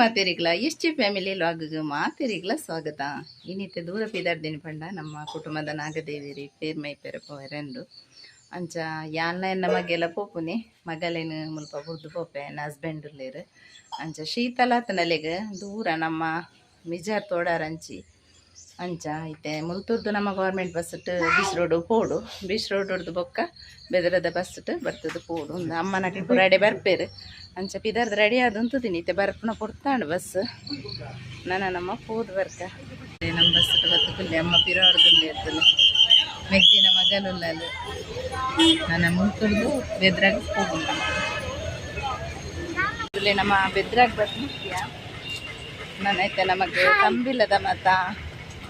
ಮಾತೆರಿಗ್ಲ ಎಷ್ಟಿ family log ಮಾತೆರಿಗ್ಲ ಸ್ವಾಗತ. ಇನ್ನಿತ್ತೆ ದೂರ ಪಿದಾರ್ದಿನಿ ಪಂಡ ನಮ್ಮ ಕುಟುಂಬದ ನಾಗದೇವಿರಿ ಪೇರ್ಮೈ ಪೆರ ಪೋರೆಂಡು ಅಂಚ ಯಾನ್ನ ಎನ್ನ ಮಗೆಲ ಪೋಪುನಿ ಮಗಲೇನು ಮುಲ್ಪ ಬುಡ್ದು ಪೋಪೆ ಎನ್ನ ಹಸ್ಬೆಂಡ್ ಉಲ್ಲೇರು. ಅಂಚ ಶೀತಲಾತನಲೆಗ್ ದೂರ ನಮ್ಮ ಮಿಜಾರ್ ತೋಡಾರಂಚಿ ಅಂಚ ಐತೆ ಮುಲ್ತುರ್ದು ನಮ್ಮ ಗೌರ್ಮೆಂಟ್ ಬಸ್ ಬೀಚ್ ರೋಡ್ ಪೋಡು ಬೀಚ್ ರೋಡ್ ಬೊಕ್ಕ ಬೆದರದ ಬಸ್ ಬರ್ತದ ಪೋಡು ಒಂದು ಅಮ್ಮನಕ್ಲು ಪೂರ ಅಡೆ ಬರ್ಪೇರು. ಅಂಚ ಪಿದರ್ದು ರೆಡಿ ಆದ್ ಉಂತುದಿನಿ ಇತ್ತೆ ಬರ್ಪುನ ಪೊರ್ತಾಂಡ್ ಬಸ್ ನನ ನಮ್ಮ ಪೋದು ಬರ್ಕ ನಮ್ಮ ಬಸ್ ಬತ್ತು ಕುಲ್ಲೆ ಅಮ್ಮ ಪಿರಾಡ್ದುಲ್ಲೆ ಇರ್ತದೆ ಮೆಗ್ದಿನ ಮಗಲುಲ್ಲಲು ನನ್ನ ಮುಲ್ತುರ್ದು ಬೆದ್ರಾಗ ಹೋಗುದು ನಮ್ಮ ಬೆದ್ರಾಗ ಬಸ್ ಮುಖ್ಯ. ನಾನು ಐತೆ ನಮಗೆ ತಂಬಿಲ್ಲದ ಮತ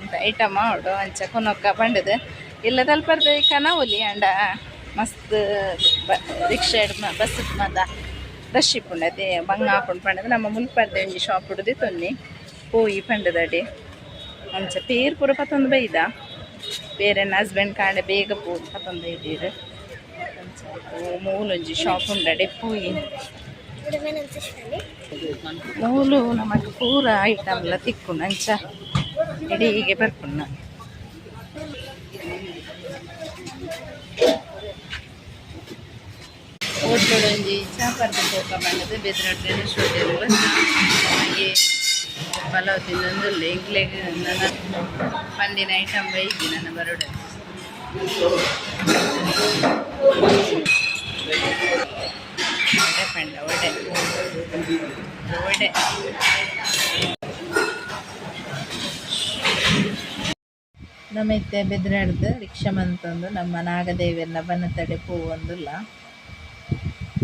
ಅಂತ ಐಟಮ್ ಮಾಡು ಅಂಚ ಕೊನೊಕ್ಕ ಪಂಡದು ಇಲ್ಲ ತಲ್ಪರ್ದು ಕನವಲಿ ಅಂಡ ಮಸ್ತ್ ರಿಕ್ಷಾ ಬಸ್ ಮತ ರಶ್ ಇಪ್ಪುಂಡು ಅದೇ ಬಂಗ ಹಾಕೊಂಡು ಪಂಡದು ನಮ್ಮ ಮುಲ್ಪರ್ದೆ ಒಂಜಿ ಶಾಪ್ ಹಿಡ್ದು ತೊನ್ನಿ ಪೋಯಿ ಪಂಡದಡೆ ಅಂಚ ಪೇರ್ ಪೂರ ಪತ್ತೊಂದು ಬೈದ ಬೇರೆ ಹಸ್ಬೆಂಡ್ ಕಾಂಡೆ ಬೇಗ ಪೋ ಪತ್ತೊಂದು ಬೈದೀರು. ಅಂಚ ಮೂಲೊಂಜಿ ಶಾಪ್ ಉಂಡಡೆ ಪೋಯಿ ಮೂಲು ನಮಗೆ ಪೂರ ಐಟಮ್ ಎಲ್ಲ ತಿಕ್ಕುಂಡು ಅಂಚ ಇಡೀ ಹೀಗೆ ಬರ್ಪುಂಡು. ಹೋಟ್ಲು ಒಂಜಿ ಚಾಪರ್ದು ಪೋಕ ಬಂದದ್ದು ಬೆದ್ರಾಡ್ ಗಣೇಶ್ ಹೋಟೆಲ್ ಹಾಗೆ ಪಲಾವ್ ತಿನ್ನೊಂದುಲ್ಲ ಎಂಕ್ಲೆಗ್ ನನ್ನ ಪಂಡಿನ ಐಟಮ್ ಬೈದಿ ನನ್ನ ಬರೋಡ. ವಡೆ ಪಂಡ ವಡೆ ವಡೆ. ನಮ್ಮ ಇತ್ತೆ ಬೆದ್ರಾಡ್ದು ರಿಕ್ಷಾ ಮಂತೊಂದು ನಮ್ಮ ನಾಗದೇವಿಯನ್ನ ಬನ್ನತಡೆ ಪೋವೊಂದುಲ್ಲ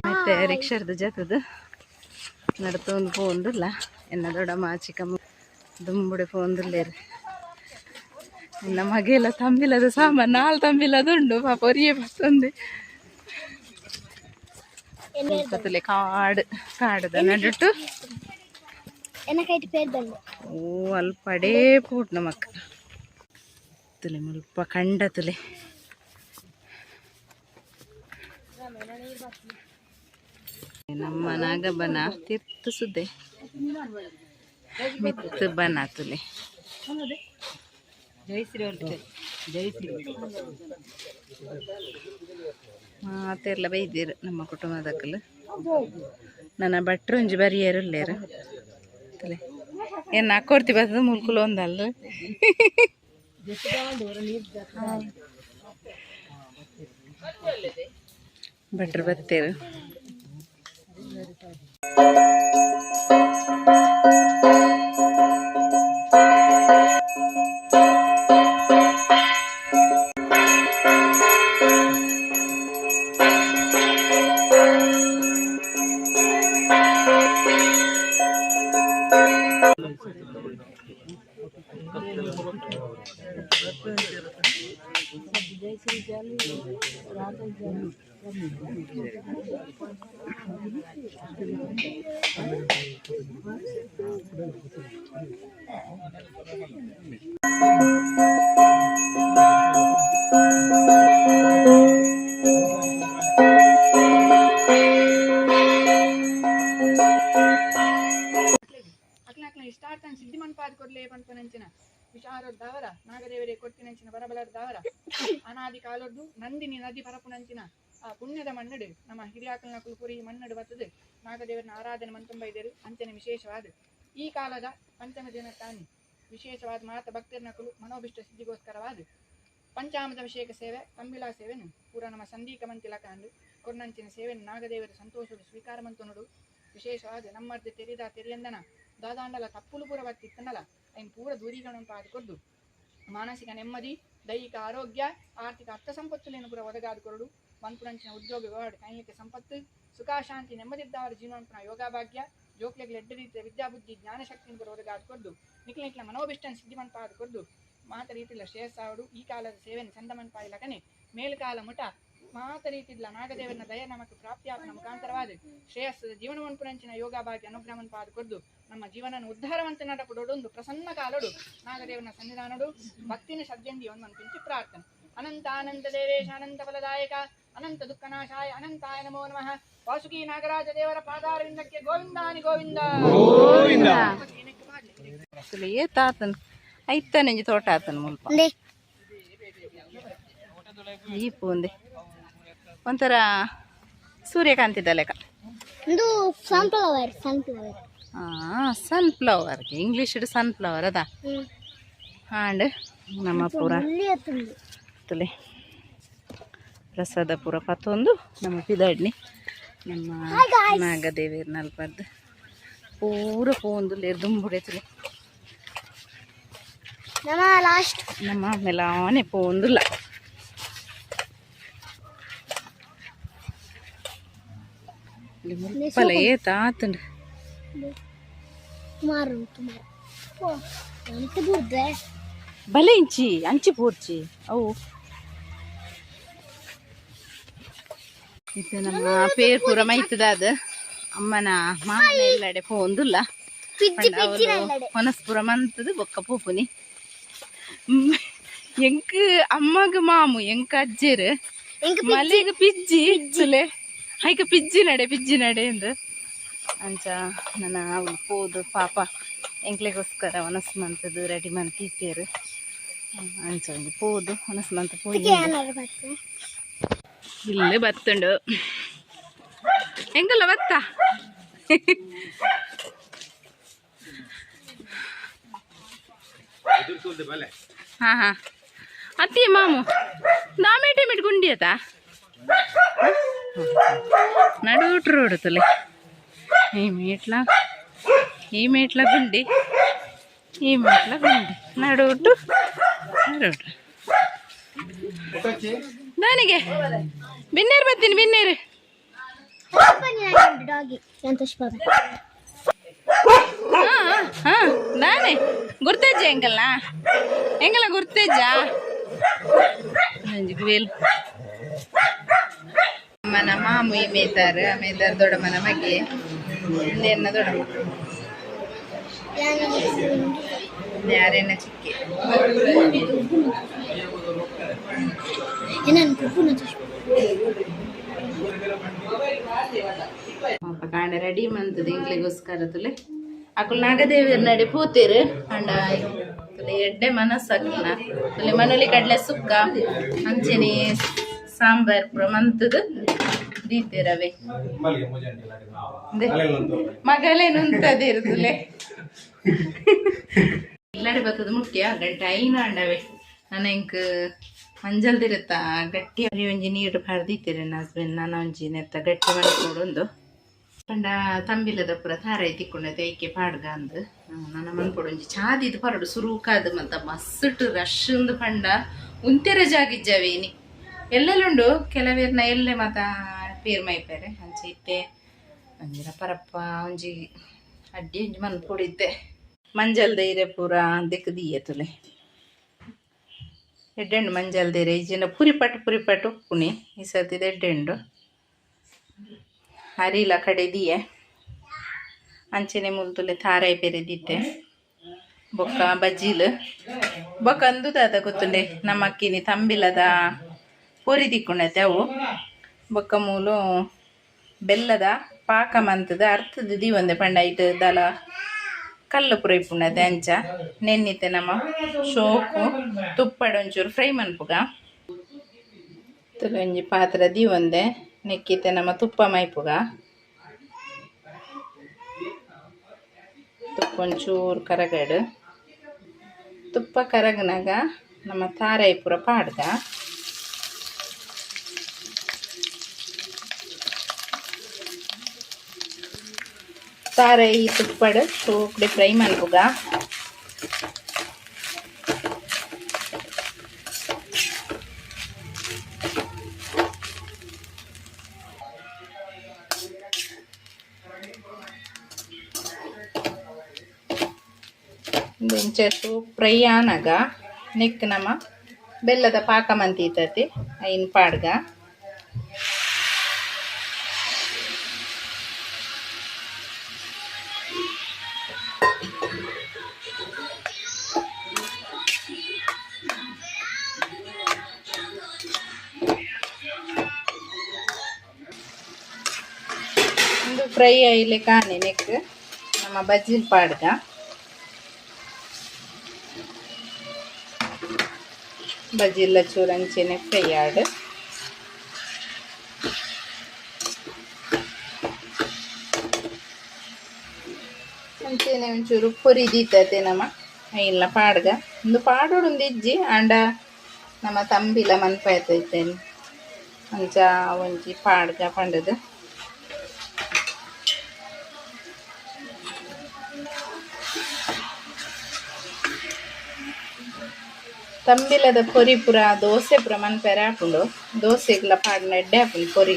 ಮತ್ತೆ ರಿಕ್ಷಾರ್ದು ಜತದು ನಡ್ತೊಂದು ಪೋವೊಂದುಲ್ಲ ಎನ್ನ ದೊಡ್ಡಮ್ಮ ಚಿಕ್ಕಮ್ಮ ದುಂಬುಡೆ ಪೋವೊಂದುಲ್ಲೇರು. ಎನ್ನ ಮಗೆಲ್ಲ ತಂಬಿಲದ ಸಾಮಾನು ನಾಲ್ ತಂಬಿಲದ ಉಂಡು ಪಾಪ ಒರಿಯೇ ಬತ್ತೊಂದು ಕತ್ತಲೆ ಕಾಡು ಕಾಡುದ ನಡುಟು ಓ ಅಲ್ಪಡೇ ಪೋಟ್ ನಮಕ್ ತುಲೆ ಮುಲ್ಪ ಕಂಡ ತುಲೆ. ನಮ್ಮ ನಾಗಬನ ತಿರ್ತು ಸುದ್ದೆ ಮಿತ್ತು ಬನ ತುಲೆ. ಮಾತೆಲ್ಲ ಬೈದಿರು ನಮ್ಮ ಕುಟುಂಬದಕ್ಕಲು. ನನ್ನ ಭಟ್ರು ಒಂಜಿ ಬರಿಯರು ತುಲೆ ಏನ್ ನಾಕೋರ್ತಿ ಬರ್ತದ ಮುಲ್ಕುಲು ಒಂದಲ್ಲ. ಭಟ್ರು ಬತ್ತೇರು. ಅಕ್ಲ ಇಷ್ಟಾರ್ಥನ್ ಸಿದ್ಧಿ ಮನ್ಪಾದ ಕೊರ್ಲೆ ಪನ್ಪನಂಚಿನ ವಿಶಾರದ್ದಾವರ ನಾಗದೇವರೇ ಕೊಟ್ಟಿನಂಚಿನ ಬರಬಲದ್ದಾವರ ಅನಾದಿ ಕಾಲೊಡ್ದು ನಂದಿನಿ ನದಿ ಪರಪುನಂಚಿನ ಆ ಪುಣ್ಯದ ಮಣ್ಣಡು ನಮ್ಮ ಹಿರಿಯಾಕಲ್ನ ಕುಲ್ಪುರಿ ಮಣ್ಣಡು ಬತ್ತದು ನಾಗದೇವರನ ಆರಾಧನೆ ಮಂತುಂಬ ಇದ್ದರು. ಅಂಚನೆ ವಿಶೇಷವಾದ ಈ ಕಾಲದ ಪಂಚಮ ದಿನ ತಾನಿ ವಿಶೇಷವಾದ ಮಾತ ಭಕ್ತರನಕುಲು ಮನೋಭಿಷ್ಟ ಸಿದ್ಧಿಗೋಸ್ಕರವಾದ ಪಂಚಾಮೃತ ಅಭಿಷೇಕ ಸೇವೆ ತಂಬಿಲಾ ಸೇವೆನು ಪೂರ ನಮ್ಮ ಸಂದೀಕ ಮಂತಿಲಕಾಂಡು ಕೊರ್ನಂಚಿನ ಸೇವೆನು ನಾಗದೇವರ ಸಂತೋಷಡು ಸ್ವೀಕಾರ ಮಂತುನುಡು. ವಿಶೇಷವಾದ ನಮ್ಮರ್ದು ತೆರಿದ ತೆರಿಯಂದನ ದಾದಾಂಡಲ ತಪ್ಪುಲು ಪೂರ ಬತ್ತಿತ್ತನಲ ಐನ್ ಪೂರ ದೂರೀಕರಣ ಪಾದ ಕೊರ್ದು ಮಾನಸಿಕ ನೆಮ್ಮದಿ ದೈಹಿಕ ಆರೋಗ್ಯ ಆರ್ಥಿಕ ಅರ್ಥ ಸಂಪತ್ತುಲೇನು ಪೂರ ಒದಗಾದ ಕೊರಡು ಮನ್ಪುನಂಚಿನ ಉದ್ಯೋಗ ವ್ಯವಹಾರ ಕೈಲಿಕ್ಕೆ ಸಂಪತ್ತು ಸುಖ ಶಾಂತಿ ನೆಮ್ಮದಿದ್ದವರ ಜೀವನ ಯೋಗ ಭಾಗ್ಯ ಜೋಕ್ಲೆಗ್ ಎಡ್ಡ ರೀತಿಯ ವಿದ್ಯಾಬುದ್ಧಿ ಜ್ಞಾನಶಕ್ತಿಯನ್ನು ಪೂರ ಒದಗಾದ ಕೊರ್ದು ನಿಕ್ಲ ನಿಕ್ಲ ಮನೋಭಿಷ್ಟನ ಸಿದ್ಧಿ ಮನ್ಪಾದ ಕೊರ್ದು ಮಾತ ರೀತಿಲ ಶ್ರೇಯಸ್ಸಾವಡು ಈ ಕಾಲದ ಸೇವೆಯನ್ನು ಚಂದ ಮನ್ಪಾಯಿಲಕನೆ ಮೇಲುಕಾಲ ಮುಟ ಮಾತ ರೀತಿಲ ನಾಗದೇವನ ದಯ ನಮಕ್ ಪ್ರಾಪ್ತಿಯಾಪನ ಮುಖಾಂತರವಾದ ಶ್ರೇಯಸ್ಸದ ಜೀವನವನ್ಪುನಂಚಿನ ಯೋಗ ಭಾಗ್ಯ ಅನುಗ್ರಹವನ್ನು ಪಾದ ಕೊರ್ದು ನಮ್ಮ ಜೀವನ ಉದ್ಧಾರವಂತ ನಡಪಡೊಡೊಂದು ಪ್ರಸನ್ನ ಕಾಲಡು ನಾಗದೇವನ ಸನ್ನಿಧಾನಡು ಭಕ್ತಿನ ಶ್ರದ್ಧೆಂದಿ ಒಂದು ಪಿಂಚಿ ಪ್ರಾರ್ಥನೆ. ಅನಂತ ಆನಂದ ದೇವೇಶ ಅನಂತ ಫಲದಾಯಕ ಅನಂತ ದುಃಖನಾಶಾಯ ಅನಂತಾಯ ನಮೋ ನಮಃ. ವಾಸುಕಿ ನಾಗರಾಜ ದೇವರ ಪಾದಾರವಿಂದಕ್ಕೆ ಗೋವಿಂದಾನಿ ಗೋವಿಂದ ಗೋವಿಂದ. ಏತಾತನ್ ಐತನೆಂಜಿ ತೋಟ ಆತನ ಮುಲ್ಪ ಈ ಪೂಂದೆ ಒಂಥರ ಸೂರ್ಯಕಾಂತಿದ ಲೆಕ್ಕ. ಇದು sunflower, sunflower. Sunflower, English sunflower ಅದ. ಹಾಂಡ್ ನಮ್ಮ ಪೂರ ತುಲೆ ಪ್ರಸಾದ ಪೂರ ಪತ್ತೊಂದು ನಮ್ಮ ಪಿದಾಡ್ನಿ ನಮ್ಮ ನಾಗದೇವಿಯರ್ ನಲ್ಪದ್ದು ಪೂರ ಪೂಂದು ದುಂಬುಡೆ ತುಲೆ. ನಮ್ಮ ಲಾಸ್ಟ್ ನಮ್ಮ ಮೆಲಾನೆ ಪೋಂದುಲ್ಲ. ಮುಲ್ಪಲ ಏತಾತುಂಡು. ತುಮಾರು ತುಮಾರು ಎಂತ ಬುರ್ದೆ. ಬಲೆ ಇಂಚಿ ಅಂಚಿ ಪೋರ್ಚಿ ಅವು ಇತ್ತೆ ನಮ್ಮ ಪೇರ್ ಪೂರ ಮೈತದ ಅದು ಅಮ್ಮನ ಮಾಮನ ಎಲ್ಲಡೆ ಪೋಂದುಲ್ಲ. ಪಿಜ್ಜಿ ಪಿಜ್ಜಿ ನಲ್ಲಡೆ. ಹೊನಸ್ಪುರ ಮಂತದು ಬೊಕ್ಕ ಪೋಪುನಿ. ಎಂಕ್ ಅಮ್ಮಗ ಮಾಮು ಎಂಕ್ ಅಜ್ಜೆರು ಎಂಕ್ ಮಲೆಗ್ ಪಿಜ್ಜಿ ಸುಲೆ ಐಕ ಪಿಜ್ಜಿ ನಡೆ ಪಿಜ್ಜಿ ನಡೆ ಎಂದು ಅಂಚ ನನ್ನ ಅವ್ಳು ಪೋದು ಪಾಪ ಎಂಕ್ಲೆಗೋಸ್ಕರ ಒನಸ್ ಮಂತದು ರೆಡಿ ಮಂತ್ ಇತ್ತೇರು. ಅಂಚ ಒಂಜಿ ಪೋದು ಒನಸ್ ಮಂತ್ ಪೋಯಿ. ಏನಾರು ಬರ್ತದೆ. ಇಲ್ಲೇ ಬತ್ತುಂಡು ಎಂಕಲ್ಲ ಬತ್ತ. ಹಾ ಹಾ ಅತ್ತಿ ಮಾಮು ನಾಮೇಟೆ ಮಿಟ್ ಗುಂಡಿ ಆತ ನಡುಟ್ ರೋಡ್ ತುಲೆ. ಈ ಮೇಟ್ಲ ಈ ಮೇಟ್ಲ ಗುಂಡಿ ಈ ಮೇಟ್ಲ ಗುಂಡಿ ನಡುಟು ನಡುಟು. ನನಗೆ ಬಿನ್ನೇರು ಬರ್ತೀನಿ ಬಿನ್ನೇರು. ಡಾಗಿ ಸಂತೋಷ್ ಬಾಬಾ. ಹಾ ಹಾ ನಾನೇ ಗುರ್ತೇಜ ಎಂಕಲ್ನ ಎಂಕಲ್ಲ ಗುರ್ತೇಜ ವೇಲ್ ಅಮ್ಮನ ಮಾಮು ಈ ಮೇತಾರ ಮೇತಾರ ದೊಡ್ಡಮ್ಮನ ಮಗೆ ಎನ್ನ ದೊಡ್ಡಮ್ಮ ಯಾರೇನ ಚಿಕ್ಕಿ. ಏನಾನು ಕುಪ್ಪುನ ಸಂತೋಷ್. ಪಾಪ ಕಾಂಡೆ ರೆಡಿ ಮಂತದ ಇಂಗ್ಲಿಗೋಸ್ಕರ ತುಲೆ ಅಕುಲ್ ನಾಗದೇವಿಯರ್ ನಡೆ ಪೂತೇರು ಅಂಡ ತುಲೆ ಎಡ್ಡೆ ಮನಸ್ಸು ಅಕುಲ್ನ ತುಲೆ ಮನೊಲಿ ಕಡಲೆ ಸುಕ್ಕ ಅಂಚೆನೆ ಸಾಂಬಾರ್ ಪೂರ ಮಂತದು ದೀತೇರವೆ. ಮಗಲೇ ನುಂತದಿರು ತುಲೆ ಇಲ್ಲಡೆ ಬತ್ತದ ಮುಖ್ಯ ಗಂಟೆ ಐನು ಅಂಡವೆ ನನ್ನ ಇಂಕ್ ಮಂಜಲ್ದಿರುತ್ತ ಗಟ್ಟಿ ಒಂಜಿ ನೀರು ಪಾಡ್ದಿತ್ತೀರಿ ನನ್ನ ಹಸ್ಬೆಂಡ್ ನಾನು ಒಂಜಿ ನೆತ್ತ ಗಟ್ಟಿ ಮನ್ಕೊಡೊಂದು ಪಂಡ ತಂಬಿಲದ ಪೂರ ತಾರೈ ತಿಕ್ಕೊಂಡೈತೆ ಐಕೆ ಪಾಡ್ಗ ಅಂದ್ ನನ್ನ ಮನ್ಪೊಡು ಒಂಜಿ ಚಾದಿದ್ ಪರಡು ಸುರುಕಾದು ಮಂತ ಮಸ್ತ್ ರಶ್ ಅಂದ್ ಪಂಡ ಉಂತೆರ ಜಾಗಿಜ್ಜವೇನಿ ಎಲ್ಲೆಲ್ಲುಂಡು ಕೆಲವೇರ್ನ ಎಲ್ಲೆ ಮಾತ ಪೇರ್ ಮೈಪೇರೆ ಅಂಚ ಇತ್ತೆ ಒಂಜಿನ ಪರಪ್ಪ ಒಂಜಿ ಅಡ್ಡಿ ಒಂಜಿ ಮನ್ಪೊಡಿತ್ತೆ ಮಂಜಲ್ದ ಇರೆ ಪೂರ ದೆಕ್ ತುಲೆ ಎಡ್ಡೆಂಡು ಮಂಜಲ್ದ ಇರೆ ಇಜ್ಜಿಂಡ ಪುರಿಪಟ್ಟು ಪುರಿಪಟ್ಟು ಉಪ್ಪುನಿ ಈ ಸರ್ತಿದ ಎಡ್ಡೆಂಡು ಅರಿಲ ಕಡೆ ದಿಯೆ ಅಂಚೆನೆ ಮುಲ್ತುಲೆ ತಾರಾಯಿ ಪೆರೆದಿತ್ತೆ ಬೊಕ್ಕ ಬಜ್ಜಿಲ್ ಬೊಕ್ಕ ಅಂದು ದಾದ ಗೊತ್ತುಂಡೆ ನಮ್ಮ ಅಕ್ಕಿನಿ ತಂಬಿಲದ ಪೊರಿ ತಿಕ್ಕೊಂಡೈತೆ ಅವು ಬೊಕ್ಕ ಮೂಲು ಬೆಲ್ಲದ ಪಾಕ ಮಂತದ ಅರ್ಥದ ದೀವಂದೆ ಪಂಡ ಐಟ್ ದಲ ಕಲ್ಲು ಪುರ ಇಪ್ಪುಂಡತೆ ಅಂಚ ನೆನ್ನಿತೆ ನಮ್ಮ ಶೋಕು ತುಪ್ಪಡ ಒಂಚೂರು ಫ್ರೈ ಮನ್ಪುಗ ತುಲೆ ಒಂಜಿ ಪಾತ್ರ ದೀವಂದೆ ನೆಕ್ಕಿತೆ ನಮ್ಮ ತುಪ್ಪ ಮೈಪುಗ ತುಪ್ಪ ಒಂಚೂರು ಕರಗಡು ತುಪ್ಪ ಕರಗನಾಗ ನಮ್ಮ ತಾರಾಯಿ ಪೂರ ಪಾಡ್ಗ ತಾರಾಯಿ ತುಪ್ಪಡ್ ಸೋಕ್ಡೆ ಫ್ರೈ ಮನ್ಪುಗ ಇಂಚ ಫ್ರೈ ಆನಗ ನೆಕ್ ನಮ್ಮ ಬೆಲ್ಲದ ಪಾಕ ಮಂತೀತತಿ ಐನ್ ಪಾಡ್ಗ ಫ್ರೈ ಆಯ್ಲೆ ಕಾಣೆ ನೆಕ್ ನಮ್ಮ ಬಜ್ಜಿಲ್ ಪಾಡ್ಗ. ಬಜ್ಜಿಲ್ಲ ಚೂರು ಅಂಚೆನೆ ಫ್ರೈ ಆಡ್. ಅಂಚೆನೆ ಒಂಚೂರು ಪೊರಿ ದೀತತೆ ನಮ್ಮ ಇಲ್ಲ ಪಾಡ್ಗ. ಒಂದು ಪಾಡೋಡು ಒಂದು ಇಜ್ಜಿ ಆಂಡ ನಮ್ಮ ತಂಬಿಲ ಮನ್ಪಾಯ್ತೈತೇನೆ ಅಂಚ ಒಂಜಿ ಪಾಡ್ಗ ಪಂಡದು. ತಂಬಿಲದ ಪೊರಿ ಪೂರ ದೋಸೆ ಪೂರ ಮನ್ಪೆರೆ ಆಪುಂಡು. ದೋಸೆಗ್ಲ ಪಾಡ್ನ ಎಡ್ಡೆ ಆಪುಂಡು ಪೊರಿ.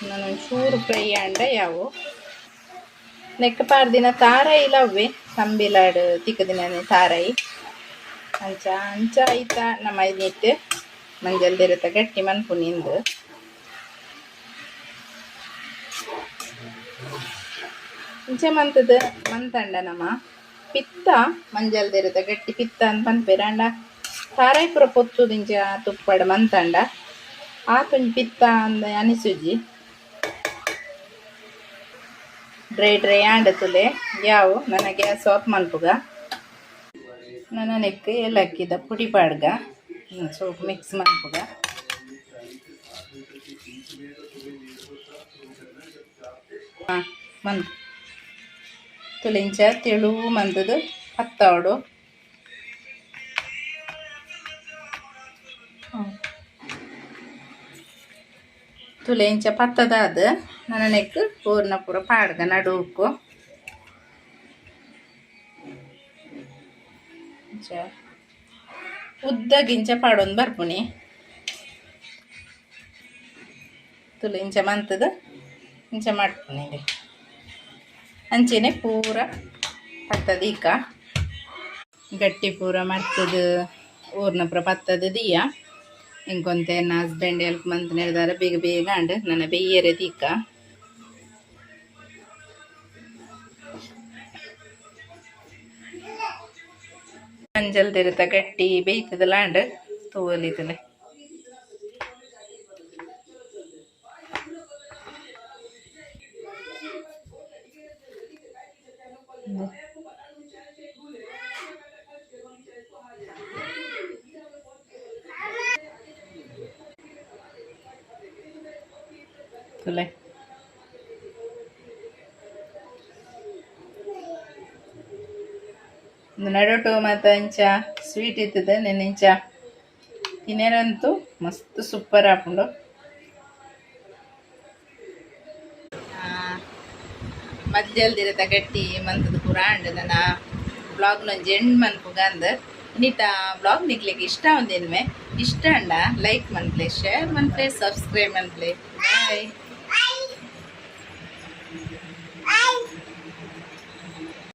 ನಾನು ಒಂಚೂರು ಫ್ರೈ ಆಂಡ ಯಾವು ನೆಕ್ ಪಾಡ್ದಿನ ತಾರಾಯಿ ಲವ್ವೆ ತಂಬಿಲಾಡ್ ತಿಕ್ಕದಿನ ತಾರಾಯಿ. ಅಂಚ ಅಂಚ ಐತ ನಮ್ಮ ಐನಿತ್ತೆ ಮಂಜಲ್ದಿರತ ಗಟ್ಟಿ ಮನ್ಪುನಿಂದು. ಇಂಚ ಮಂತದ ಮಂತಂಡ ನಮ್ಮ ಪಿತ್ತ ಮಂಜಲ್ದಿರತ ಗಟ್ಟಿ ಪಿತ್ತ ಅಂತ ಪನ್ಪೆರ್. ಆಂಡ ತಾರಾಯಿ ಪೂರ ಪೊತ್ತುದು ಇಂಚ ತುಪ್ಪಡ್ ಮಂತಂಡ ಆತೊಂಜಿ ಪಿತ್ತ ಅಂದ್ ಅನಿಸುಜಿ. ಡ್ರೈ ಡ್ರೈ ಆಂಡ ತುಲೆ ಯಾವು ನನ್ನ ಗ್ಯಾಸ್ ಆಫ್ ಮನ್ಪುಗ. ನನ್ನ ನೆಕ್ ಏಲಕ್ಕಿದ ಪುಡಿ ಪಾಡ್ಗ, ಸೋಪ್ ಮಿಕ್ಸ್ ಮನ್ಪುಗ. ಮನ್ ತುಲಿಂಚ ತೆಳು ಮಂದದು ಪತ್ತಾವಡು. ತುಲೆ ಇಂಚ ಪತ್ತದಾದ ನನ್ನ ನೆಕ್ ಪೂರ್ಣ ಪೂರ ಪಾಡ್ಗ ನಡುಕು. ಇಂಚ ಉದ್ದ ಗಿಂಚ ಪಾಡೊಂದು ಬರ್ಪುನಿ. ತುಲೆ ಇಂಚ ಮಂತದ ಇಂಚ ಮಾಡ್ಪುನಿ. ಅಂಚೆನೆ ಪೂರ ಪತ್ತದ ಈಕ ಗಟ್ಟಿ ಪೂರ ಮರ್ತದ ಊರ್ನ ಪೂರ ಪತ್ತದ ದೀಯ. ಇಂಕೊಂತೆ ನನ್ನ ಹಸ್ಬೆಂಡ್ ಎಲ್ಪ್ ಮಂತ್ ಹೇಳಿದಾರೆ ಬೇಗ ಬೇಗ ಅಂಡ್ ನನ್ನ ಬೆಯ್ಯರೆ ದೀಕ. ಮಂಜಲ್ದಿರತ ಗಟ್ಟಿ ಬೇಯ್ತದಲ್ಲ ಅಂಡ್ ತೂವಲಿತಲೆ. ತುಲೆ ನಡುಟು ಮತ್ತು ಇಂಚ ಸ್ವೀಟ್ ಇರ್ತದೆ ನೆನ್ ಇಂಚ ತಿನ್ನೇರಂತೂ ಮಸ್ತ್ ಸೂಪರ್ ಆಪುಂಡು. ಮಜ್ಜಲ್ದಿರತ ಗಟ್ಟಿ ಮಂತದ ಪೂರ ಅಂಡ್ ನನ್ನ ಬ್ಲಾಗ್ ಎಂಡ್ ಮನ್ಪುಗ ಅಂದ್. ಇನ್ನಿತ ಬ್ಲಾಗ್ ನಿಕ್ಲಿಕ್ಕೆ ಇಷ್ಟ ಒಂದಿನ್ಮೆ ಇಷ್ಟ ಅಂಡ ಲೈಕ್ ಮನ್ಪ್ಲೆ, ಶೇರ್ ಮನ್ಪ್ಲೆ, ಸಬ್ಸ್ಕ್ರೈಬ್ ಮನ್ಪ್ಲೆ. ಬಾಯ್.